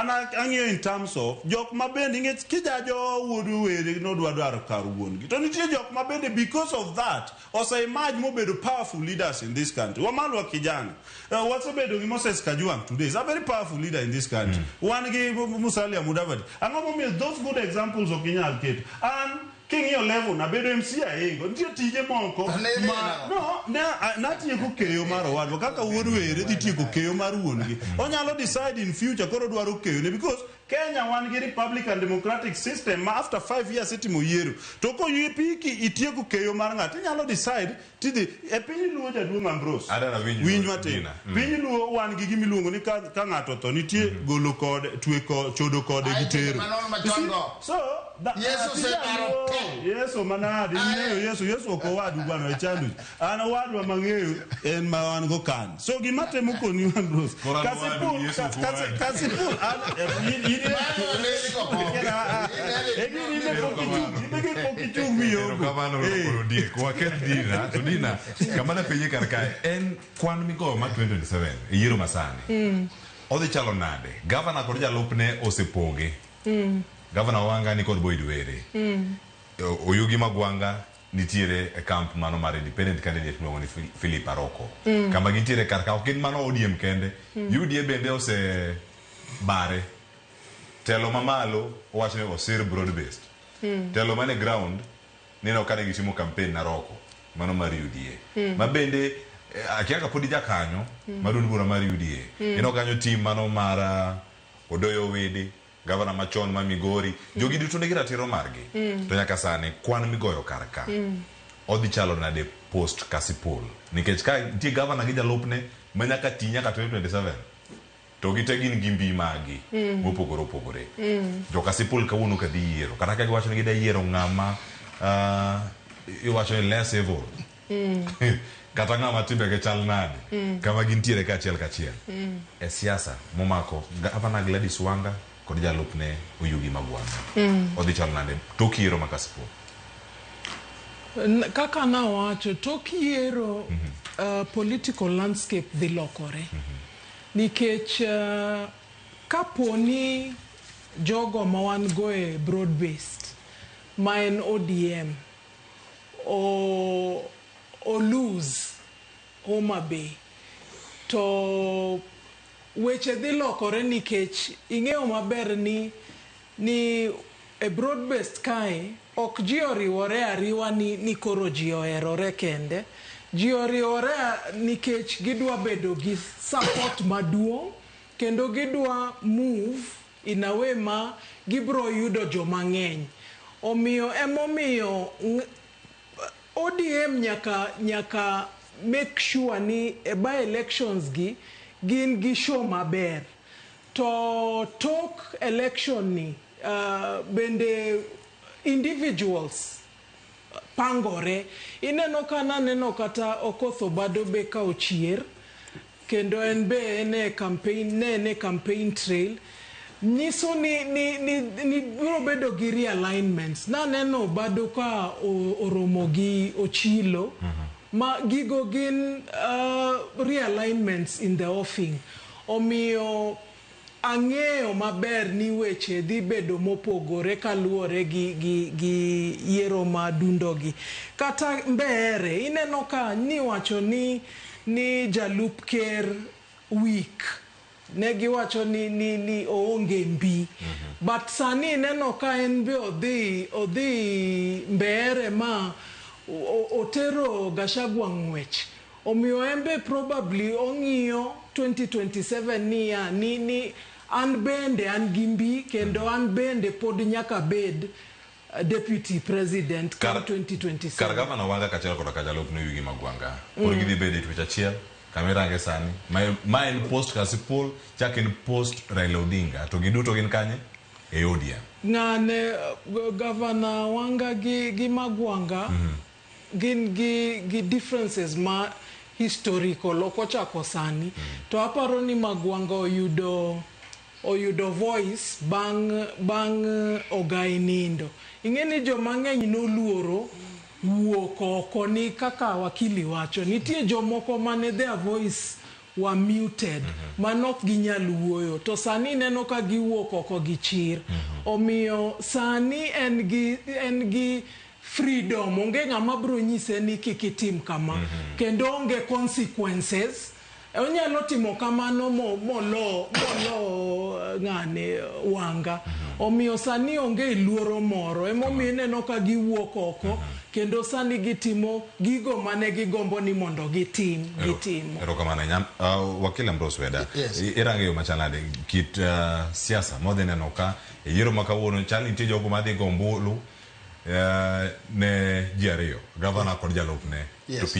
An ang'iyo in terms of jok ma bende ing'e kijajo wuod were nodwa dwaro kar wuon gi. To nitie jok ma bende because of that ose emerge mobedo powerful leaders in this country. Wamalwa kijana. Wasebedo gi Moses Kajwang' today. Is a very powerful leader in this country. Wan gi Musalia Mudavadi. Ang'o momiyo those good examples ok inyal keto? An king'iyo level na bedo MC ahingo. Nitie tije moko To ne idhi ma nang'o? no ne natieko keyo mar owadwa kaka wuod were dhi tieko keyo mar wuon gi. Onyalo decide in future koro dwaro keyo ne because Kenya wan gi Republican democratic system ma after 5 years itimo yiero. To koyie piki itieko keyo mar ng'ato inyalo decide tidhi e piny Luo jaduong' Ambrose. Adara winjo Winj matin. Dina. Piny Luo wan gi gima iluongo ni ka ng'ato otho nitie golo kode, twe kode, chodo kode gi Ai, tero. manono machon You see? go. So, Yesu oseparo Luo, te. Yesu manade, ing'eyo Yesu, Yesu ok owadu bwana wechandu. An owadwa mang'eyo en ma wan go kan. So gima temo koni Ambrose. Koro an Kasipul, owadu, Yesu ok owadu. Kasipul, an in Mano ne idhi go pok. E gini ne pok ichung', in pok ichung' miyombo. Erokamano Ondiek. Waket Dina, to Dina, kama napenje kar kae, en kwan migoyo mar 2027 e yiero masani. Odhi chalo nade? Gavana kod jalupne osepoge. Gavana Wanga ni kod Boyd Were. Oyugi Magwanga nitiere e camp mano mar independent candidate miluongo ni Philip Aroko. Kama gintiere kar ka ok gin mano ODM kende. UDA bende ose bare. Telo mamalo owacho ni osir broad based. Telo mane ground neno kane gitimo campaign Naroko mano mar UDA. Ma bende akia ka podi jakanyo mar duond bura mar UDA. Ineno kanyo team mano mar Odoyo Wede, gavana machon ma Migori, jogi duto nigi ratiro margi. To nyaka sani kwan migoyo kar ka odhi chalo nade post Kasipul? Nikech ka nitie gavana gi jalupne ma nyaka ti nyaka 2027 to gite gin gi mbi magi mopogore opogore. Jo Kasipul kawuono ka dhi yiero kata ka giwacho ni gida yiero ng'ama iwacho ni less evil kata ng'ama timbege chal nade kama gintiere kaachiel kachiel e siasa momako gavana Gladys Wanga kod jalupne Oyugi Magwanga odhi chalo nade tok yiero ma Kasipul? Kaka nawacho, tok yiero political landscape dhi lokore. Nikech kapo ni jogo ma wan go e broad based ma en ODM o lose Homa Bay to weche dhi lokore nikech ing'eyo maber ni e broad based kae ok ji oriwore ariwa ni koro ji oherore kende. Ji oriwore nikech gidwa bedo gi support maduong' kendo gidwa move in a way ma gibro yudo joma ng'eny. Omiyo emomiyo ODM nyaka make sure ni e by elections gi gin gi show maber. To tok election ni bende individuals pangore. Ineno ka naneno kata Okoth Obado be ka ochier kendo en be en e campaign ne en e campaign trail nyiso ni biro bedo gi realignments. Naneno Obado ka oromo gi Ochilo ma gigo gin realignments in the offing. Omiyo ang'eyo maber ni weche dhi bedo mopogore kaluwore gi yiero ma dundo gi. Kata Mbeere, ineno ka niwacho ni jalup ker weak. Ne giwacho ni oonge mbi. But sani ineno ka en be odhi Mbeere ma otero Gachagua ng'wech. Omiyo en be probably ong'iyo 2027 niya ni an bende an gi mbi kendo an bende pod nyaka bed deputy president come 2027. Kar gavana Wanga kaachiel koda ka jalupne Oyugi Magwanga koro gidhi bedo e twech achiel kama irange sani ma en post Kasipul chak en post Raila Odinga to giduto gin kanye e ODM. Ng'ane gavana Wanga gi Magwanga gin gi differences ma historical ok ochako sani. To aparo ni Magwanga oyudo voice bang' Ogai nindo. Ing'e ni joma ng'eny noluoro wuok oko ni kaka wakili wacho. Nitie jomoko mane their voice were muted, manok ginyal wuoyo, to sani ineno ka giwuok oko gi chir. Omiyo sani en gi freedom, onge ng'ama biro nyise ni kik itim kama, kendo onge consequences. Onyalo timo kamano molo ng'ane Wanga. Omiyo sani onge luoro moro, emomiyo ineno ka giwuok oko kendo sani gitimo gigo mane gigombo ni mondo gitim, gitimo. Erokamano ahinya. Wakil Ambrose Weda. Yes. Irango yo machal nade kit siasa mwadhi neno ka e yiero ma kawuono? Chal nitie jogo madhi go ombulu ne ji ariyo, gavana kod jalupne. To picha